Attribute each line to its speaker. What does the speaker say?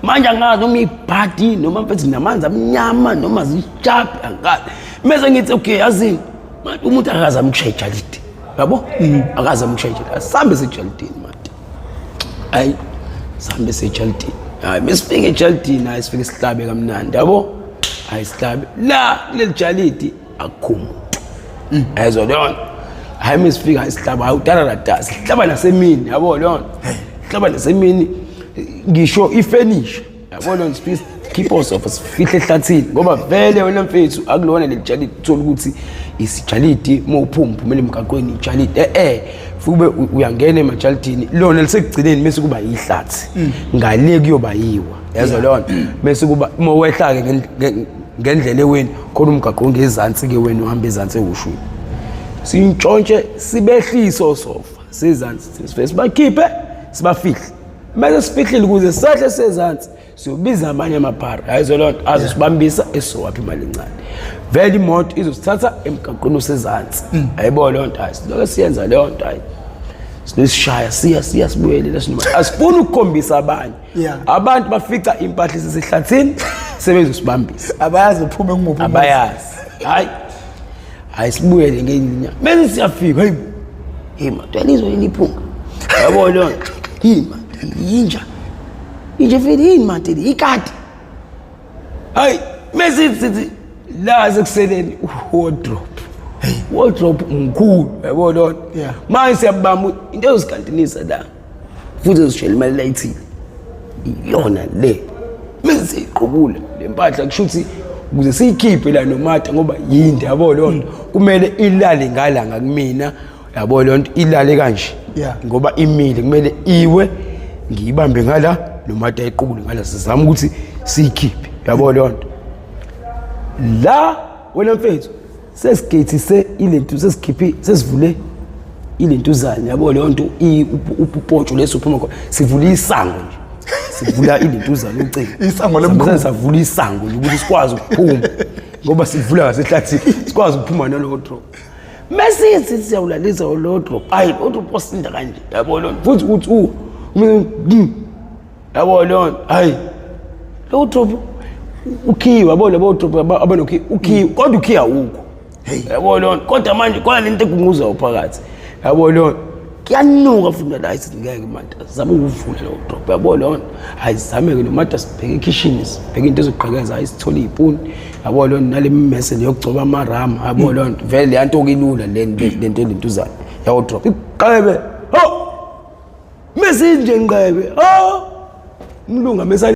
Speaker 1: Manje angazi noma ibhadi noma mfethu namanzi amnyama noma zishapi, angazi. Mese ngithi okay, yazini manje umuntu akazama ukushaya ijalidi, yabo, akazama ukushaya ijalidi, asambe sejalidini manje. Hayi, sihambe sejalidini. Hayi, mesifike ejalidini, hayi, sifike sihlabe kamnandi, yabo. Hayi, sihlabe la kuleli jalidi, akukho muntu, ayizwa leyo nto. Hayi, mesifika, hayi, sihlaba, hayi, utararada, sihlaba nasemini, yabo leyo nto, sihlaba nasemini, ngisho ifenisha, yabo leyo nto. Sifike sikhiphe osofa, sifihle ehlathini, ngoba vele wena mfethu akulona leli jalidi uthola ukuthi isijalidi uma uphuma uphumele emgaqweni ijalidi, eh fube uyangena emajalidini, lona lisekugcineni, bese kuba yihlathi ngale, kuyoba yiwa, yazo leyo nto. Bese kuba uma wehla-ke ngendlela eweni khona umgaqo ongezansi-ke, wena uhamba ezansi ewushwini, sintshontshe, sibehlise osofa sezansi, sifike sibakhiphe, sibafihle. Mase sifihlile, ukuze sehle sezansi, siyobiza amanye amaphara, hayi leyo nto, azosibambisa, esizowapha imali encane. Vele imoto izosithatha emgaqweni osezansi, ayibo leyo nto. Hayi, siloke siyenza leyo nto, hayi, sinesishaya, siya siya sibuyele sinoma asifuni ukukhombisa abanye. Abantu bafica impahla isesehlathini, sebezosibambisa.
Speaker 2: Abayazi uphume kumuphi umuzi.
Speaker 1: Abayazi. Hayi, hayi, sibuyele ngelinye. Bese siyafika, hayi, hey madoda, lizwe leli phunga, yabo leyo nto. Yini madoda, yinja, inja efile, yini madoda, ikati. Hayi, mesithi sithi la sekuseleni wardrobe, wardrobe mkhulu, yabo leyo nto. Manje siyabamba into ezosikantinisa la, futhi ezishela imali layithile, iyona le. Mase siyiqubula le mpahla, kusho ukuthi ukuze siyikhiphe la nomata, ngoba yinde, yabo leyo nto, kumele ilale ngalanga kumina, yabo leyo nto, ilale kanje. Ngoba imile, kumele iwe, ngiyibambe ngala, nomata ayiqubule ngala, sizama ukuthi siyikhiphe, yabo leyo nto. La wena mfethu sesigethise ilento, sesikhiphe, sesivule ilentuzane, yabo leyo nto, upotsho leso uphuma khona, sivule isango nje, sivula ilentuzane, ucingo.
Speaker 2: Isango lemkhulu.
Speaker 1: Savula isango nje ukuthi sikwazi ukuphuma, ngoba sivula ngasehlathini, sikwazi ukuphuma nalo drop. Mesithi siyawulalisa lo drop, hayi, lo drop osinda kanje, yabo leyo nto. Futhi uthi yabo leyo nto, hayi, lo drop ukhiwe, yabo labo drop abanokhiwe, ukhiwe, kodwa ukhiye awukho, yabo leyo nto. Kodwa manje khona lento egunguzayo phakathi, yabo leyo nto, kuyanuka futhi la. Sithi ngeke manje, zama ukuvula lo drop, yabo leyo nto. Hayi, sizame-ke nomata, sibheke ekhishini, sibheke into ezogqekeza. Hayi, sithole iy'puni, yabo leyo nto, nale mmese le yokugcoba amarama, yabo leyo nto. Vele leya nto kilula le nto elentuzane yawo drop iqebe ho mesinje nqebe ho umlunga mesa.